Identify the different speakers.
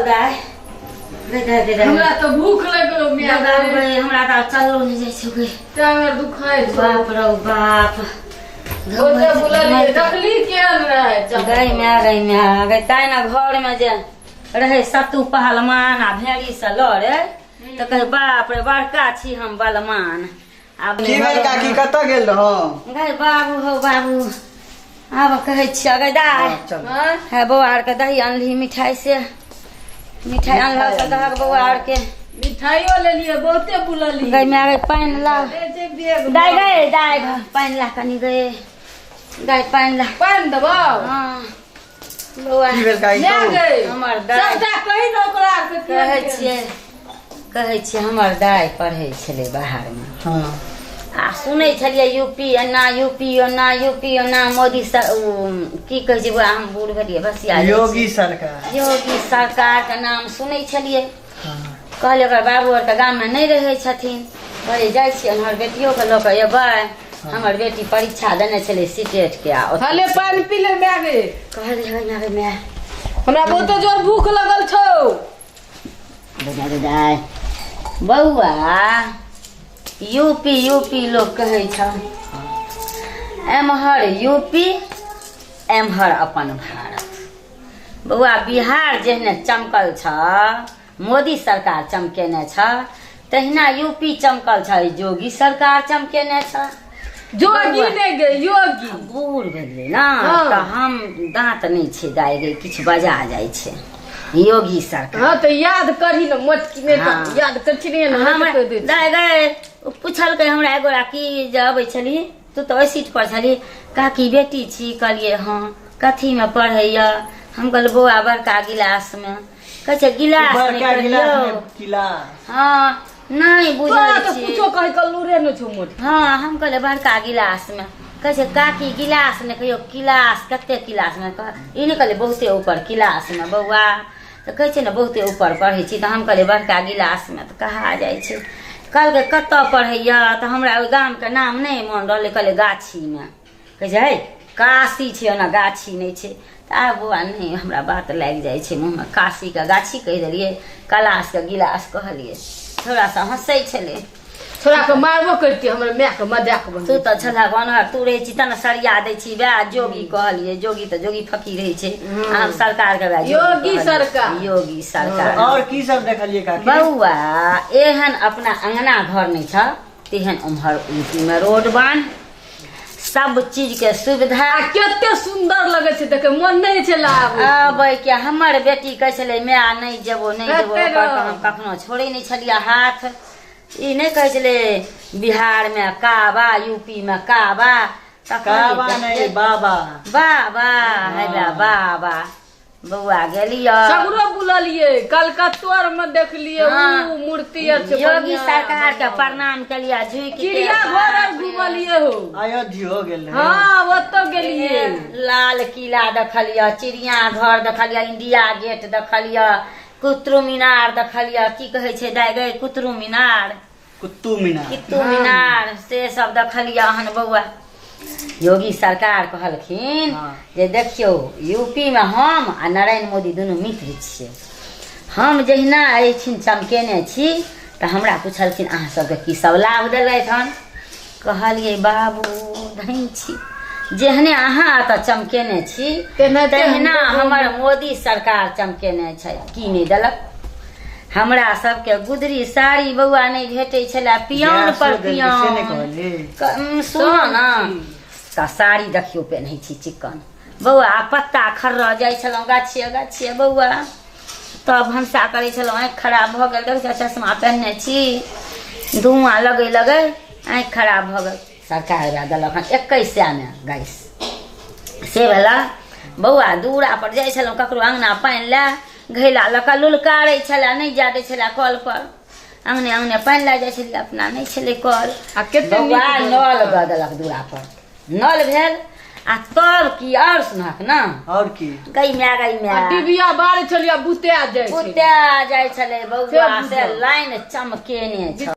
Speaker 1: दाय गै दाय गै दाय
Speaker 2: हमरा तऽ भूख लगलो माय
Speaker 1: गै गै हमरा तऽ आब चललो नहि जाइ छै गै
Speaker 2: टांग आर दुखाइ छौ
Speaker 1: बाप रौ बाप
Speaker 2: ओते बुललियै देखली केहन रहै
Speaker 1: गै माय गै माय गै तैं ने घरमे जे रहै सत्तू पहलवान आ भेड़ी से लड़े तऽ कहै बाप रे बड़का छी हम बलमान आब
Speaker 3: की भेल काकी कतऽ गेल रहौ
Speaker 1: गै बाबू हौ बाबू आब कहै छियै गै दाय
Speaker 3: चल
Speaker 2: हँ
Speaker 1: हे बौआ आरके दही अनलही मिठाई से मिठाई अनलह तऽ दहक बौआ आरके
Speaker 2: मिठाइयो लेलियै बहुते बुललियै
Speaker 1: गै माय गै पानि ला
Speaker 2: ले छै बैग
Speaker 1: दाय गै दाय पानि ला कनि गै दाय पानि ला
Speaker 2: पानि देबौ
Speaker 1: हँ बौआ
Speaker 3: की भेल काकी
Speaker 2: माय
Speaker 3: कहू
Speaker 2: गै
Speaker 1: हमर दाय
Speaker 2: सबटा कही ने ओकरा आरके केहन
Speaker 1: कहै
Speaker 2: केहन।
Speaker 1: छियै कहै छियै हमर दाय पढ़ै छलै बाहरमे
Speaker 3: हँ
Speaker 1: आ सुनै छलियै यूपी एना यूपी ओना यूपी ओना मोदी सर ओ की कहै छै बौआ हम बूढ़ भेलियै बसिया जाइ
Speaker 3: योगी
Speaker 1: छी।
Speaker 3: सरकार
Speaker 1: योगी सरकारके नाम सुनै छलियै
Speaker 3: हँ
Speaker 1: कहलियै ओकर बाबू आर तऽ गाममे नहि रहै छथिन कहलियै जाइ छियै हमर बेटियोके लऽ कऽ एबै हमर बेटी परीक्षा देने छलै सीटेटके आ ओतऽ
Speaker 2: हले पानि पी ले माय गे
Speaker 1: कहलियै गै माय गै माय
Speaker 2: हमरा बहुते जोर भूख लगल छौ
Speaker 1: गै गै दाय बौआ यूपी यूपी लोक कहै छ एम्हर यूपी एम्हर अपन भारत बौआ बिहार जेहने चमकल छ मोदी सरकार चमकेने छ तहिना यूपी चमकल छ योगी सरकार चमकेने छ
Speaker 2: जोगी नहि गे योगी
Speaker 1: बूढ़ भेलियै ने
Speaker 2: हँ।
Speaker 1: तऽ हम दाँत नहि छै दाइ गे किछु बजा जाइ छै योगी सरकार
Speaker 2: हँ तऽ याद करही ने मोटकी नहि तऽ
Speaker 1: हँ।
Speaker 2: याद करছি ने ने
Speaker 1: हमरा
Speaker 2: कहि दै छी।
Speaker 1: दाइ गे ओ पुछलकै हमरा एगोरा की जे अबै छली तू तऽ ओहि सीट पर छली काकी बेटी छी कहलियै हँ कथीमे पढ़ैया हम कहलियै बौआ बड़का गिलासमे कहै छै गिलास नहि
Speaker 3: बड़का गिलास
Speaker 1: कहियौ
Speaker 3: में गिलास
Speaker 1: हँ नहि
Speaker 2: तोरा
Speaker 1: बुझै
Speaker 2: तऽ
Speaker 1: छियै
Speaker 2: कुछो कहि के लूरे नहि छौ मोटकी
Speaker 1: हँ हम कहलियै बड़का गिलासमे कहै छै काकी गिलास नहि कहियौ किलास कते किलासमे कह ई नहि कहलियै बहुते ऊपर किलासमे बौआ तऽ कहै छै ने बहुते ऊपर पढ़ै छी तऽ हम कहलियै बड़का गिलासमे तऽ कहा जाइ छै कहलकै कतऽ पढ़ैया तऽ हमरा ओहि गामके नाम नहि मोन रहलै कहलियै गाछीमे कहै छै है काशी छै ओना गाछी नहि छै तऽ आब बौआ नहि हमरा बात लागि जाइ छै मुँहमे काशीके गाछी कहि देलियै कलाशके गिलास कहलियै थोड़ा सा हँसै छलै
Speaker 2: छोरा के मारबो करती हमर माय के मजाक
Speaker 1: तू
Speaker 2: बन
Speaker 1: तऽ छलह बनहर तू रहै छी तने सरिया दै छी वएह जोगी कहलियै जोगी तऽ जोगी फकीर रहै छै आ हम सरकारके वएह
Speaker 2: योगी
Speaker 1: कहलियै।
Speaker 2: सरकार।
Speaker 1: योगी सरकार
Speaker 3: और की सब देखलियै काकी
Speaker 1: बौआ एहन अपना अंगना घर नहि छ तेहन उम्हर यूपीमे रोड बान्ह सब चीज के सुविधा
Speaker 2: आ कते सुंदर लगे छै देखे मन नहि छै लाब
Speaker 1: आबै के हमर बेटी कहै छलै माय नहि जेबो नहि जेबो
Speaker 2: कते
Speaker 1: ओकर तऽ हम कखनो छोड़ै नहि छलियै हाथ ई नहि कहै छलै बिहारमे काबा यूपीमे काबा तखन
Speaker 3: काबा नहि बाबा
Speaker 1: बाबा हे बाबा बौआ गेलियै
Speaker 2: सगरो बुललियै कलकत्तो आर में देखलियै
Speaker 1: हाँ।
Speaker 2: ऊ मूर्ति आर छै
Speaker 1: योगी
Speaker 2: बढ़िआँ
Speaker 1: सरकार के
Speaker 2: बढ़िआँ।
Speaker 1: प्रणाम केलियै झुकि के
Speaker 2: चिड़िया घर आर घुमलियै हो
Speaker 3: अयोध्यो गेल रहै
Speaker 2: हाँ ओतऽ गेलियै
Speaker 1: लाल किला देखलियै चिड़िया घर देखलियै इंडिया गेट देखलियै कुतुब मीनार देखलियै की कहै छै दाइ गै कुतुब मीनार
Speaker 3: कुतुब मीनार
Speaker 1: कुतुब मीनार से सब देखलियै हन बौआ योगी सरकार कहलखिन
Speaker 3: हाँ।
Speaker 1: जे देखियौ यूपीमे हम आ नरेंद्र मोदी दुनू मित्र छियै हम जहिना एहिठिन चमकेने छी तऽ हमरा पुछलखिन अहाँ सबके की सब लाभ देलथि हन कहलियै बाबू धन छी जेहने अहाँ एतऽ चमकेने छी
Speaker 2: तेनाहिते
Speaker 1: तहिना
Speaker 2: हमरो
Speaker 1: हमर मोदी सरकार चमकेने छै की नहि देलक हमरा सबके गुदरी साड़ी बौआ नहि भेटै छलै पियौन
Speaker 3: गैसो
Speaker 1: पर
Speaker 3: देलकै, से नहि
Speaker 1: पियौन
Speaker 3: कहली
Speaker 1: सुनऽ ने तऽ साड़ी देखियौ पेन्है छी चिकन बौआ पत्ता खर्रऽ जाइ छलहुँ गाछिए गाछिए बौआ तब भनसा करै छलहुँ आँखि खराब भऽ गेल देखै छियै चश्मा पहिनने छी धुआँ लगै लगै आँखि खराब भऽ गेल सरकार वएह देलक हन 21 सएमे गैस से भेला बौआ दूरा पर जाइ छलहुँ ककरो अङ्गना पानि लए घैला लऽ कऽ लुलकारै छलए नहि जाय दै छलए कल पर अङ्गने अङ्गने पानि लए जाइ छलियै अपना नहि छलै कल
Speaker 2: आ कते नीक
Speaker 1: बौआ नल
Speaker 2: व्यवस्था।
Speaker 1: दऽ देलक दूरा पर नल भेल आ तब की आओर सुनहक ने
Speaker 3: और की
Speaker 1: गई माय गई
Speaker 2: आ
Speaker 1: माय
Speaker 2: डिबिया बारै छलियै बुते जाइ छै
Speaker 1: बुता जाइ छलै बौआ
Speaker 2: से
Speaker 1: से लाइन चमकेने छल